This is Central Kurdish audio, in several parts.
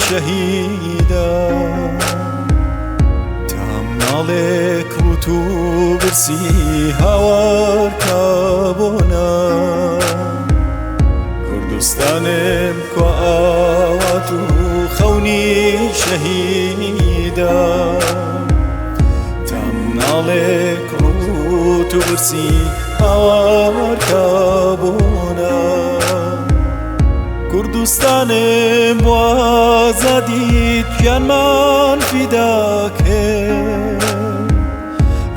شەهیدا. تا مناڵێک ڕووت و برسی هاوار کا بۆ نان. کوردستانم کوا ئاوات و خەونی شەهیدا. تا مناڵێک ڕووت و برسی هاوار کا بۆ نان. کوردستانم بۆ ئازادیت گیانمان فیدا کرد.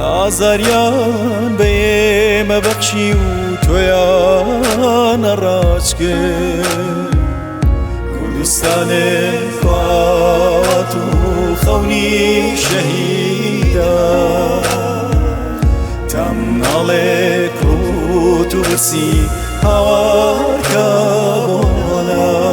ئازاریان بە ئێمە بەخشی و تۆیان ڕاج کرد. کوردستانم کوا ئاوات و خەونی شەهیدا. تا مناڵێک ڕووت و برسی هاوار کا بۆ نان.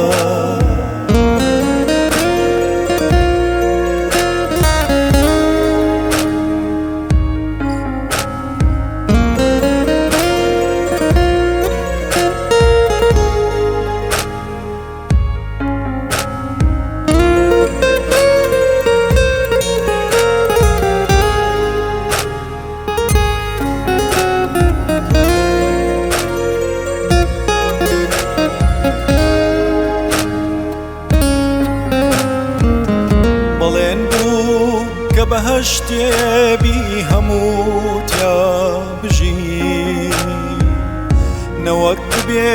بەڵێن بوو کە بەهەشتێ بی هەموو تیا بژی، نەوەک ببێ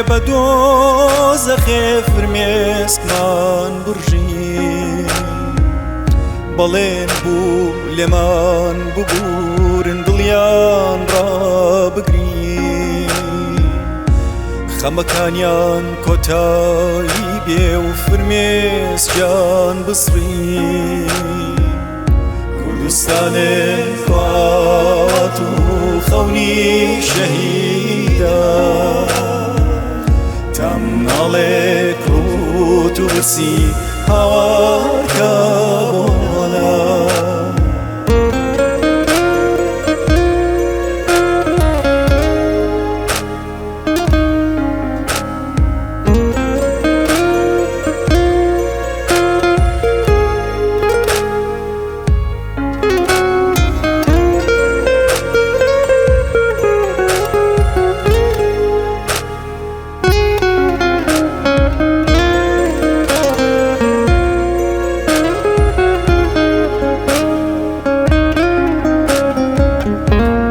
بە دۆزەخێ فرمێسکمان بڕژی. بەڵێن بوو لێمان ببورن دڵیان ڕابگری، خەمەکانیان کۆتایی بێ و فرمێسکیان بسڕی. کوردستانم کوا ئاوات و خەونی شەهیدا. تا مناڵێک ڕووت و برسی هاوار کا بۆ نان.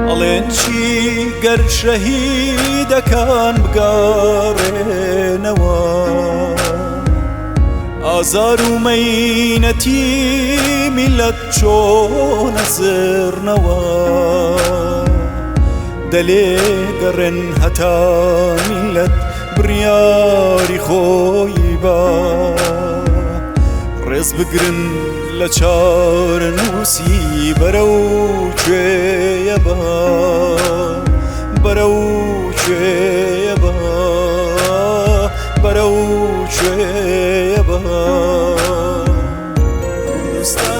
ئەڵێن چی گەر شەهیدەکان بگەڕێنەوە، ئازار و مەینەتی میلەت چۆن ئەسڕنەوە. دەلێ گەڕێن هەتا میلەت بڕیاری خۆی با، ڕێز بگرن لە چارەنووسی بەرەو کوێیە با، بەرەو کوێیە با، بەرەو کوێیە با. کوردستانم